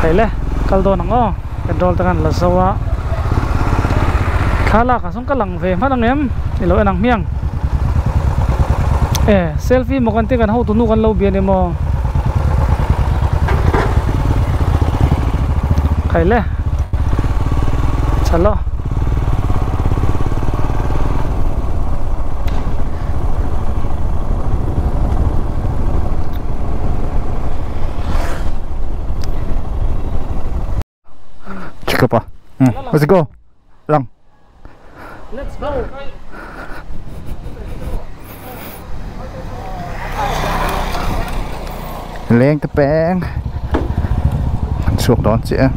Thei le kal dawn ang aw petrol te khan la zo a thlalak ah sawn ka lang ve hman ang em i lo en ang hmiang e selfie maw kan tih kan hotu nu kan lo bia ni maw thei le chalo. Check up ah. Let's go. Lang. Let's go. Leng te peng. Chhuak dawn chiah.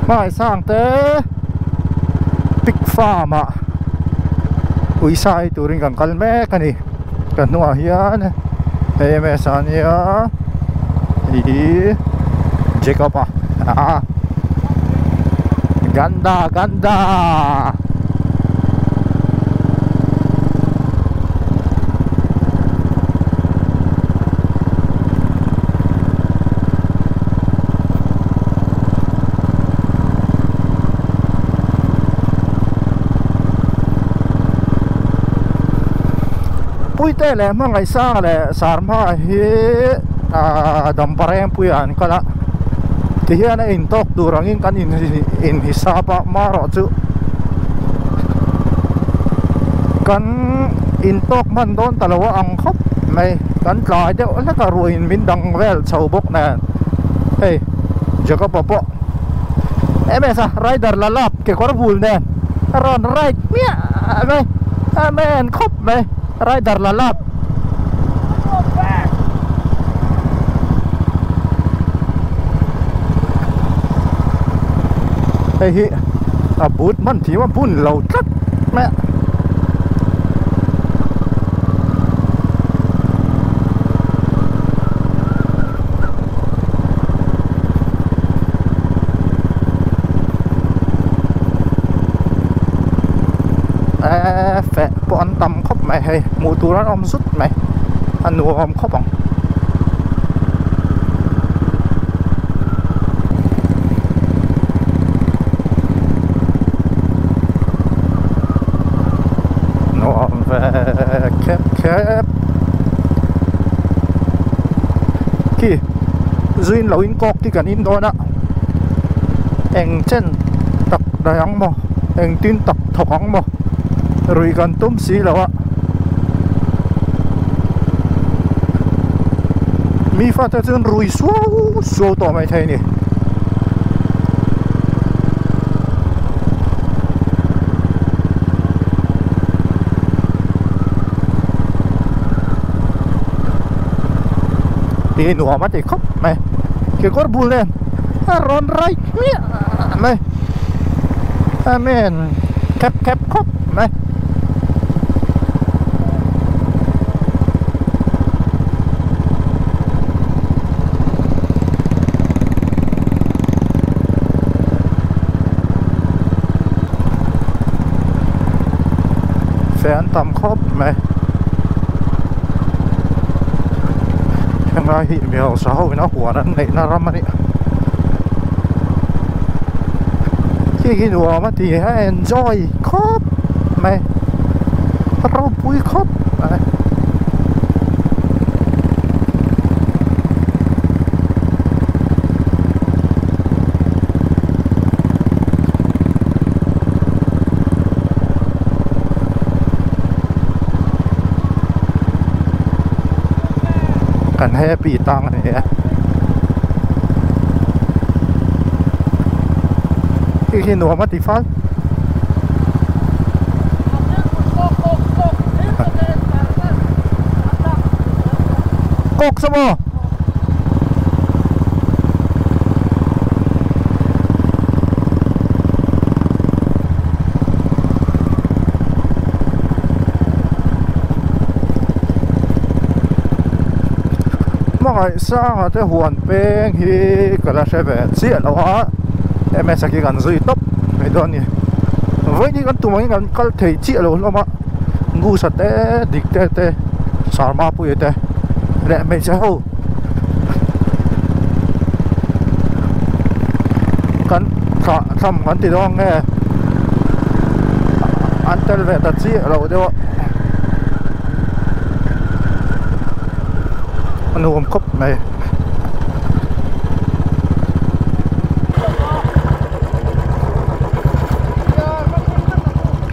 Hmai sang te pig farm ah uisa ei turin kan kal mek a ni ka hnungah hian hei em em a nia ihh Jacob a ah ganda ganda. Puite leh hmangaihsanga leh sarhma hi ah dampareng puiah an kal a tihian a intawk tur angin kan inhisap a marawh chu kan intawk hman dawn ta lo a ang khawp mai kan tlai deuh hlek a ruahin min dang vel chho bawk nen hei Jacob-a pawh ms a rider la lap kekawr bul nen a rawn ride hmiah mai a men khawp mai rider la lap. Hei hi a boot hman thiam a bun lo tlat mai a. Eee feh pawh an tam khawp mai hei hmuh tur an awm zut mai a nuam khawp ang. Nuam ve khep khep khi zuin lo in kawk te kan in dawn a eng chen tak daih ang maw engtin tak thawk ang maw rui kan tum si lo a mi fate chuan rui suau suau tawh mai thei a ni. Ti nuam a ti khawp mai kekawr bul nen a rawn right hmiah mai amen khep khep khawp mai. Fe an tam khawp mai. Henglai hi mi hausa ho in a huan an neihna ram a ni. Khi khi nuam a ti a enjoy khawp mai. A ropui khawp mai. Kan happy tang a ni e. Khi khi nuam a ti fal. Kawk sa maw? Hmangaih sanga te huan peng hi ka la hre ve chiah lo a ms a khi kan zui tawp mai dawn a ni vawiin hi kan tum angin kan kal thei chiah lo hlawm a Gusa te dik te te Sharma puia te leh hmeichhe ho kan thlah tham kan ti dawn nge an tel ve ta chiah lo deuh a a nuam khawp mai.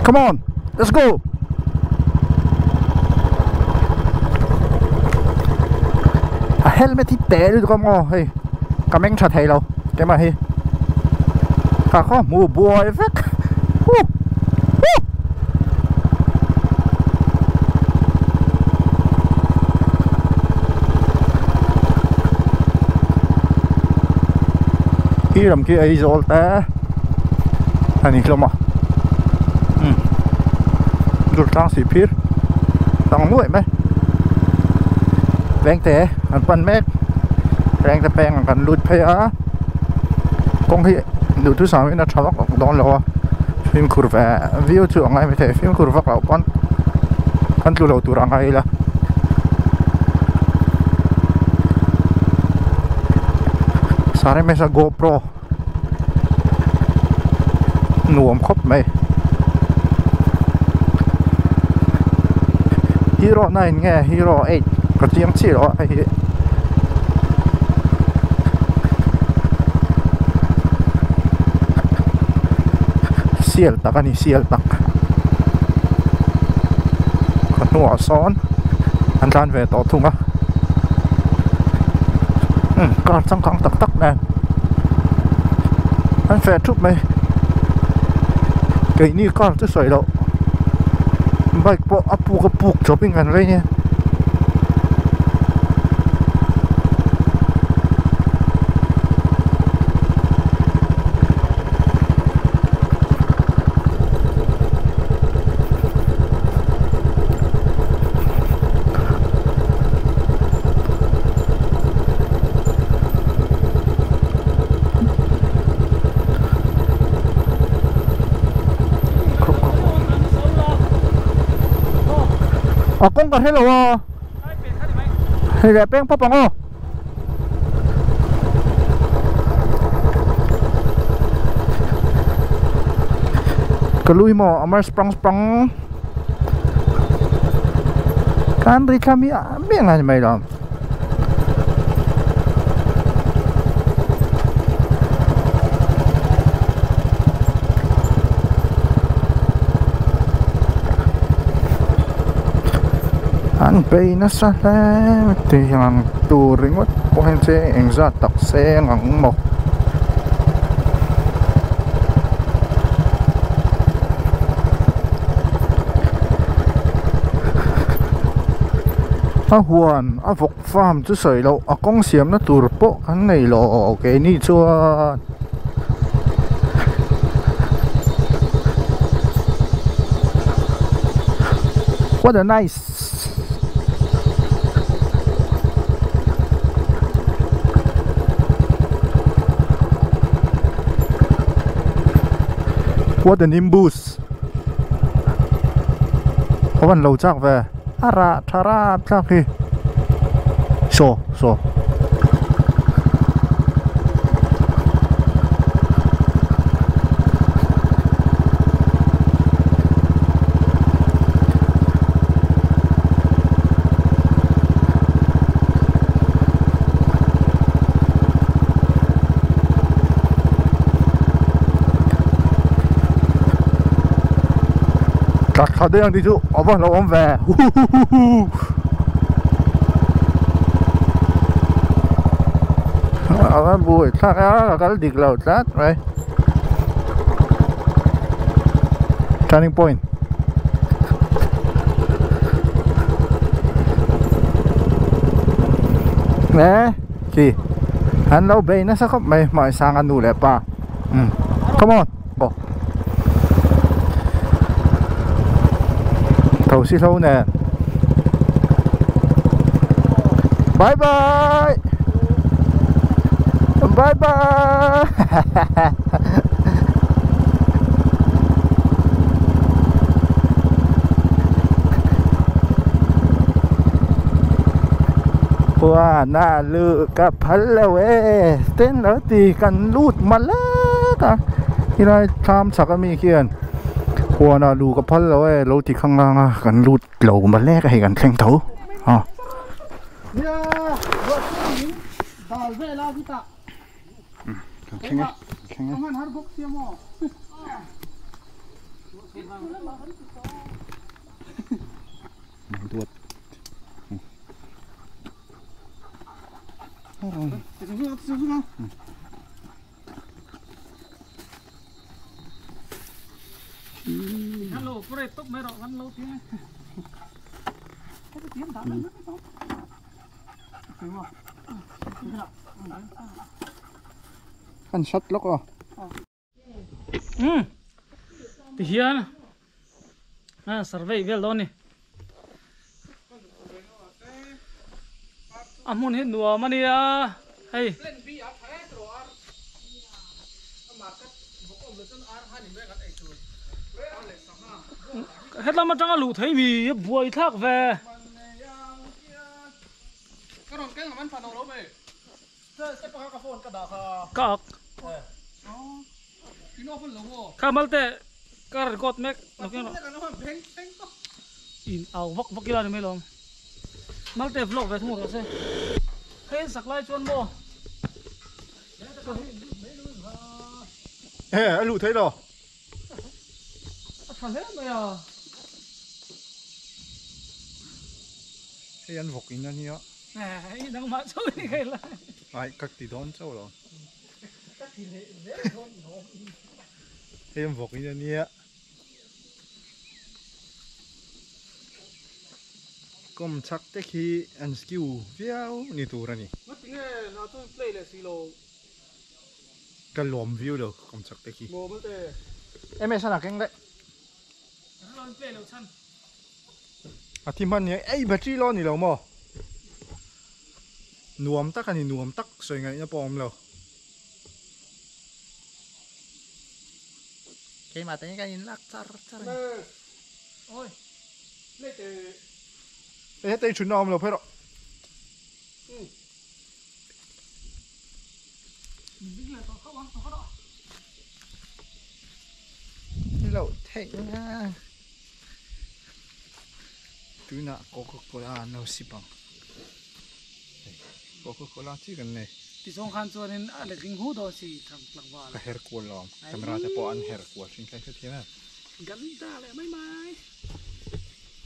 Come on, let's go. A helmet hi teh lutuk a maw hei ka meng tha thei lo keimah hi ka khaw hmu buai vek huh huh. Khi lam khi Aizawl te a ni hlawm a umm Durtlang Sihphir tang nuaih mai Vengte an pan mek Vengte peng ah kan lut phei a kawng hi duhthusam in a tha vak dawn lo a fimkhur ve viau chu a ngai maithei fimkhur vak loh pawn kan tlu lo tur a ngai ila. Sare mesa GoPro nuam khawp mai Hero 9 nge Hero 8 ka chiang chiah lo a hei hi sial tak a ni sial tak ka hnuah sawn an tlan ve tawh thung a umm car changkang tak tak nen an feh thup mai keini car chu sawi loh bike pawh a puk a puk chawp in kan vei nia. A kawng ka hre lo a hei leh peng pawp ang aw ka lui maw a mar sprang sprang kan ri thla miah miah ngai mai lo. An bei nasa hle tih ang tur ringawt pawh hian che engzat tak seng ang maw. A huan a vawk farm chu sawi loh a kawng siamna tur pawh kan nei lo keini chuan what a nice what a nimbus. Ka van lo chak ve a rah tha rap thlak hi saw saw. Tla thla daih ang tih chu a va hlauhawm ve huhuhuhu a va buai thlak a ka kal dik lo tlat mai turning point. Nè chi an lo bei nasa khawp mai hmai sang a nu leh pa um come on go tho si hlo nè bye bye bye bye Wa na lu ka phal lo e ten lo ti kan lut ma lek a helai thlam chak ami khian huana lu ka phal lo e lo ti khang lang a kan lut lo ma lek a hei kan thleng tho a kan thleng e thleng e duat Hello, pure top mai ro kan lo ti. Kan shat lok à. Ti hian a survey vel dawn ni. A hmun hi nuam ania hei. Hetlama tanga lu thei mi buai thlak ve. Ka ak. Kha malte ka record mek in au vak vak ila ni mai lawm. Malte vlog ve thung rawh se. Hei saklai chuan maw. Ê, a lu thấy rồi. A tha hle mai a. Hei an vok in ania. Hei nang ma chau ni khai la. Ai các tí đón chau rồi. Hei an vok in ania. Kom chak te khi an skill viau ni tur ani. Mất tiếng nghe nó tôi play lại xì lô. Ka lom view lo kom chak te khi. Mồ mất tê. Em sao nào keng đấy. Nó play lâu chân. À thì man nhé, ei battery lo ni lo mo. Nuam tak ani nuam tak soi ngai na pom lo. Cái mà tên cái in lắc char char. Ôi. Play tê. Ê tay chuẩn nom lo phải rồi. Lộ thẹn nha. Tuna Coca-Cola no sipang. Coca-Cola chỉ cần này. Thì xong khan cho nên là kinh hú đó chỉ thằng lăng vào. Cái her cuốn lắm. Camera sẽ bỏ ăn her cuốn trên cái thế này. Gắn ta lại mấy mai.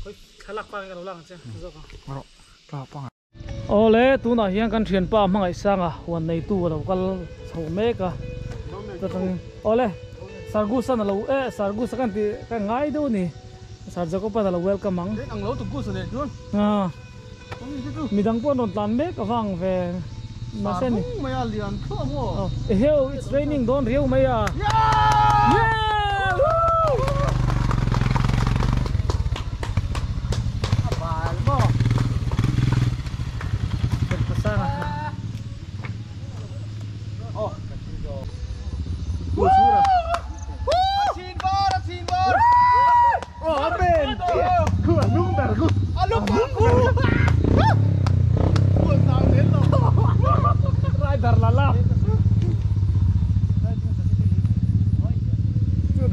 Khôi khá lạc qua cái đầu lăng chứ. Rồi, pa pa. Ole, tu na hian kan thian pa mangai sanga huan nei tu lo kal chho mek a. Ole, sargusa na lo e sargusa kan ti ka ngai do ni. Sarja ko pa na lo welcome ang. Ang lo tu gusa le chuan. À. Midang pon ron tlan mek awang ve. Ma sen ni. Mai a lian tho mo. Heo, it's raining don riu mai a. Yeah! Yeah! Woo! Bal mo. Oh. Woo!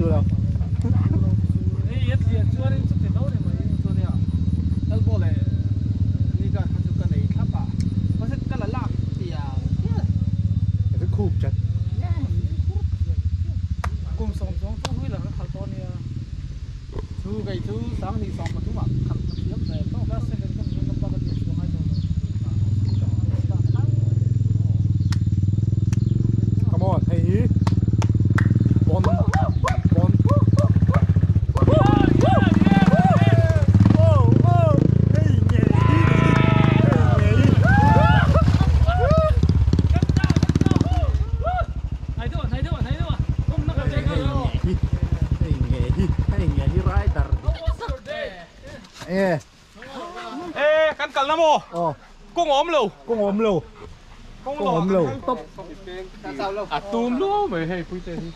du lo. Hei a tlian chuanin chuti tho ni mai. Chuan nia elbow leh knee guard kha chu ka nei thlap a, mahse ka la lak tiang chiah. Ka khup chat. Kum sawm chuang chu wheeler ka khalh tawh ania. Chu kei chu sang hnih sawm pathum ah khalh ka thiam ve tawk. Class seven ka nih hian ka pa ka tir chuang ai tawh lo. Come on, hei hi bon bon. Ê, kan kal na maw? Kawng awm lo. Kawng awm lo. Kawng awm lo. Top. A tum luau mai hei Puite hi.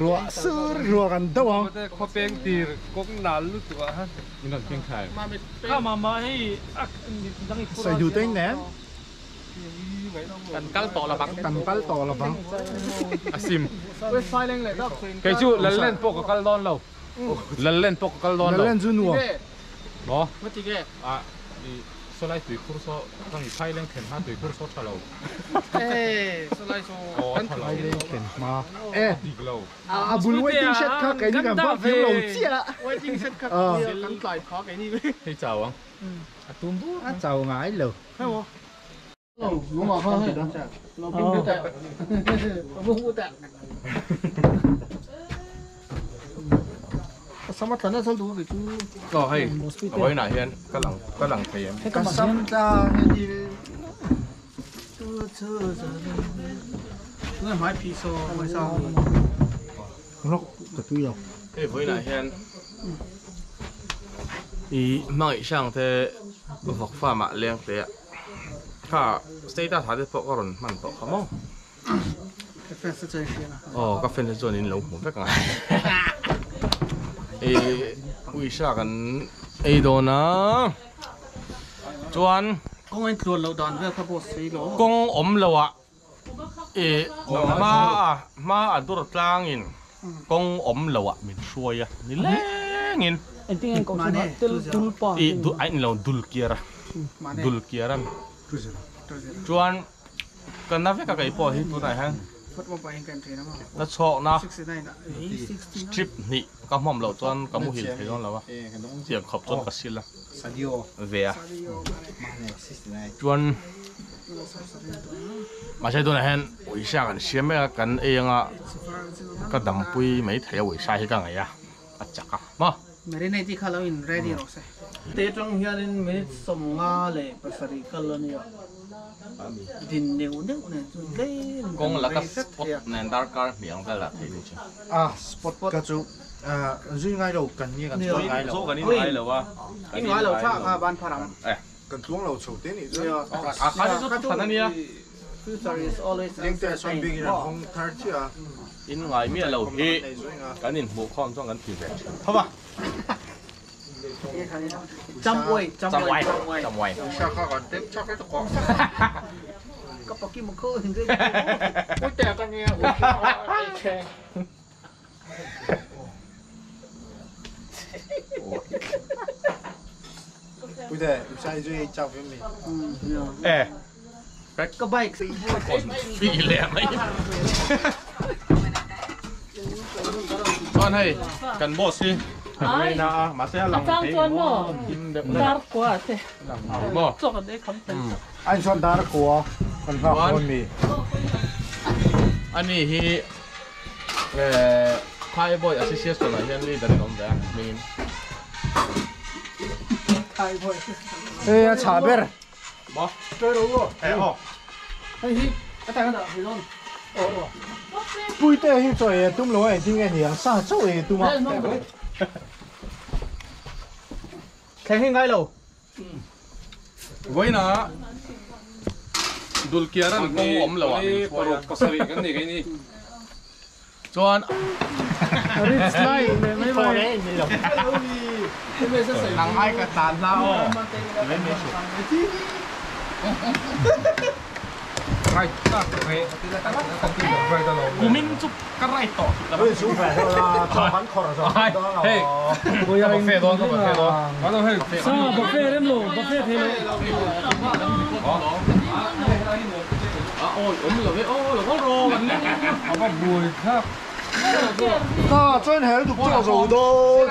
Ruah sur ruah kan deuh ang. Khaw peng tir kawng nal lutuk ah han. In rawn keng thlai. Kha mama hei a dang i phur a. Sawi duh te in nen. Kan kal tawh lovang. Kan kal tawh lovang. A sim. Kei chu Lallen pawh ka kal dawn lo. Lallen pawh ka kal dawn lo. Lallen chu nuam. Maw? A i sawlai tuikhur saw ka ngi phai leng thlen hma tuikhur saw tha lo. Aw a tha lo. Phai leng thlen hma. E. Dik lo. A bul waiting shed kha keini kan vak thiam lo chiah. Waiting shed kha kan tlai pha keini. Hei chau ang. A tum bur. A chau ngai lo. Aw hei a vawiinah hian ka lang ka lang thei em. Ka sam tlang hi Rawk ka tui lo. Hei vawiinah hian i hmangaih hrang te vawk farm ah leng hle a. Kha status ah te pawh ka rawn hman tawh kha maw. Ka fans te chuan hria. Aw ka fans te chuan in lo hmu vek ang. I uisa kan ei dawn a. Chuan kawng a intluan loh dan vel kha pawh sawi lo. Kawng awm lo ah i hma a hma a dur tlang in kawng awm lo ah min hruai a ni leng in. Engtin nge kohhran ah tel dul pa. I a in lo dul kiar a dul kiar a ni. Chuan ka na vek a kei pawh hi tunah hian na chhawkna strip hnih ka hmawm loh chuan ka muhil thei dawn lo a tiang khawp chuan ka sil a ve a chuan mahse tunah hian uisa kan siam mek a kan ei anga ka dampui mai thei a uisa hi ka ngaih a a chak a maw. Marinate kha lo in ready rawh se. Te tang hianin minute 57 kal a nia. Din neuh neuh nen chu tlem Kawng laka spot nen darkar hmiang vel ah theih ni chu. A spot ka chu zui ngai lo kan nge kan chuang ngai lo. Zawh kan in ngai lo a. In ngai lo tha kha ban phar ang. Kan tluang lo chho te nih chu. A kha chu chu than a nia. Future is always Lengte chuan uncertain. bik in an hawng thar chiah a. In ngai miah lo hi kan inhmuh khawm chuan kan ti ve thin tho va. Chamwai, chamwai, chamwai. Ka paki mo ko hindi. Puite, usai zui chau phim mi. Eh. Ka bike. Phi leh mai. Chuan hei kan boss hi Reina a mahse a lang Chang chuan maw dar kua te maw chaw kan ei kham thei chu. An chuan dar kua kan nghak dawn mi. Ani hi Thai Boy Association ah hian leader in awm ve a hmingin. Thai Boy. Hei a chhah ber. Maw? Eh aw. Hei hi a tak a dah thei dawn. Puite hi chaw ei a tum lo a engtin nge ni ang sa chauh ei a tum a. Thleng hi ngai lo. Vawiina Dulkiaran kawng awm lo ah min hruai a. Pasarih kan nei kei ni. Chuan Ritz lai leh mai mai. Nang ai ka tan hla aw. Right tak re right alo kumin chu ka right to 对，小肥啦，做緊壳就 hey buffet don ka buffet don ano hei sa buffet rem lo buffet thei lo ôi ốm rồi với ô là có rô mình aba bui khap 啊，真係讀咗好多。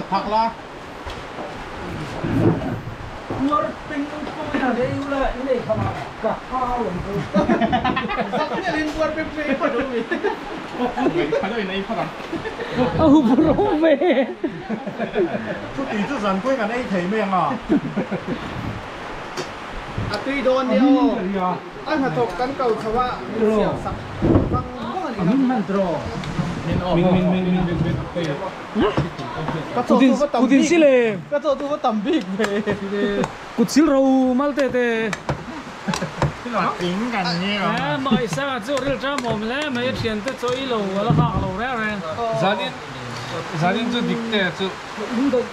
Thật là Ô bro về. Chú tỷ chú dần quên ăn ấy thấy miệng à. À tuy đôn đi ô. Anh hạt thục cắn cầu cho vợ. Min min min min min Putin Putin sile. Cái chỗ tôi có tầm big về. Cút xíu rau mal tê tê. Tính gần như À mà sao chú ril ra mồm lẽ mà chuyện tới chỗ lâu là khác lâu ra rồi. Zanin zanin chu dikte chu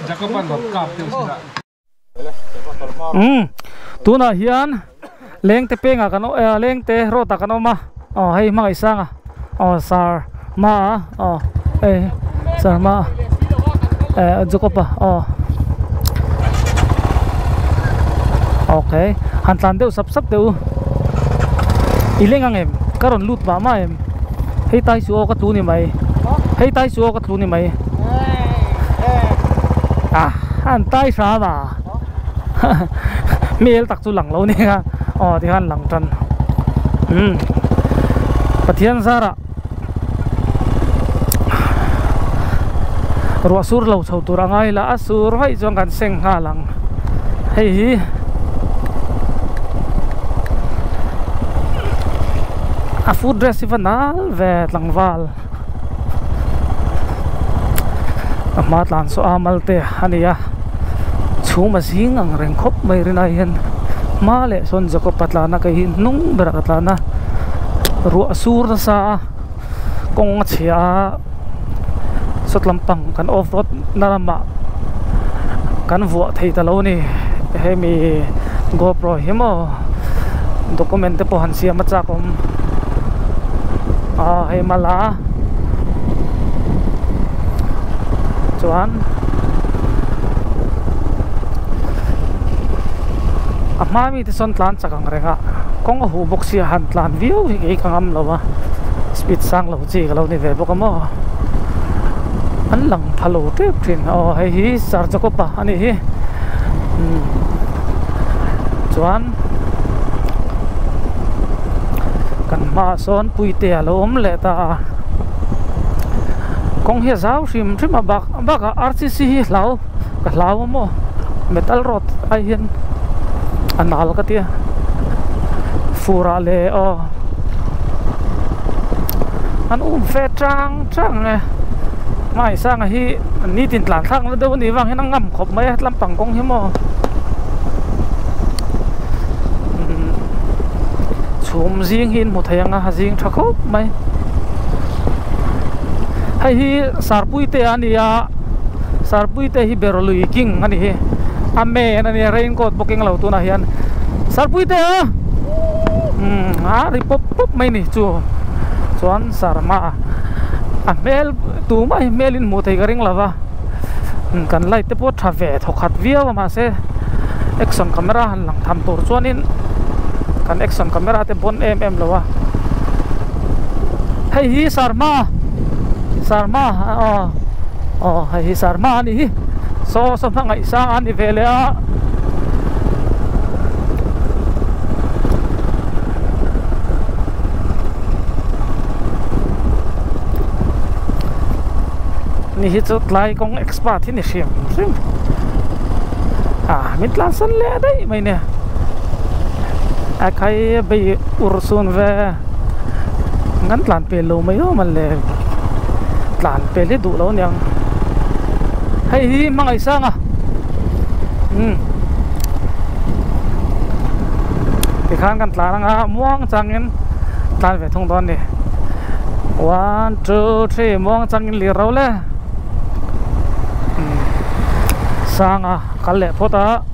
Jacoban bab kap teu sila. Tuna hian leng te penga kan leng te rota kan oma. Hei mai sanga. Sar ma eh sar ma Jacoba okay han tlan deuh sap sap deuh ileng ang em karon lut ma ma em hei tai su ka tu ni mai hei tai su ka tu ni mai à han tai sa ma mel tak chu lang lo ni ha ti han lang tan pathian zara ruah sur lo chho tur angai la a sur vai chuan kan seng nga lang hei hi a food dress hi vanal ve tlangval a hma tlan saw a malte ania chhum a zing ang reng khawp mai rinah hian hma leh sawn Jacob patlana ka hi hnung berah ka tlana ruah sur nasa a kawng a chhia sawt lampang kan off road na lamah kan vuah thei ta lo ni hemi GoPro hi maw document te pawh han siam a chak awm hei mala chuan a hma mi te sawn tlan chak ang renga kawng a huh bawk sia han tlan viau hi kei ka ngam lo a speed sang lo chi ka lo ni ve bawk a maw an lang phalo tep thin hei hi sar Jacoba ani hi chuan kan hma sawn puite a lo awm leh ta kawng hi a zau hrim hrim a bak bakah RCC hi hlau ka hlau a maw metal rod ai hian a nal ka tia furah leh an ve tang tang e mai sanga hi ni tin tlan thak na deuh ani wang hian a ngam khawp mai a lampang kawng hi maw chhum zing hi in hmu thei anga zing tha khawp mai hei hi sarpui te ania sarpui te hi berolui king ani hi a men ania raincoat booking lo tunah hian sarpui te a a ri pop pop mai ni chu chuan sarma a hmel tu mai hmel in hmuh thei ka ring lova kan light te pawh tha ve thawkhat viau a mahse action camera han lang tham tur chuanin kan action camera te bon em em lo a hei hi sarma sarma hei hi sarma ani hi saw saw hmangaih sang ani ve le a ni hi chu tlai kawng expert hi ni hrim hrim a min tlan san leh daih mai nia a khai bei ur sun ve ngan tlan pel lo mai awm an le tlan pel hi duh lo aniang hei hi hmangaih sanga Tikhan kan tlan anga muang changin tlan ve thung dawn ni. One two three muang changin lir ro le. Sanga kal leh phawt a.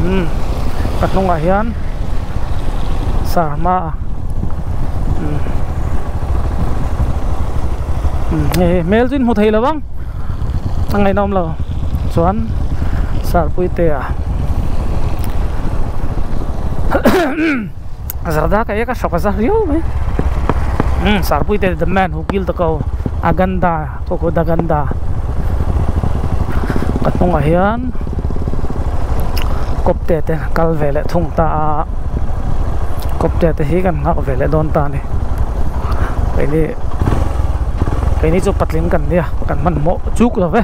Umm ka hnungah hian sarma a umm umm hei hi hmel chu in hmu thei lo ang a ngaihnawm lo chuan sarpuitea zarda ka eka hrawk a za riau mai umm sarpuitea the man who killed the cow aganda kawkawdaganda ka hnungah hian kawpte te kal ve leh thung ta a kawpte te hi kan nghak ve leh dawn ta a ni keini keini chu patling kan nia kan hmanhmawh chuk lo ve.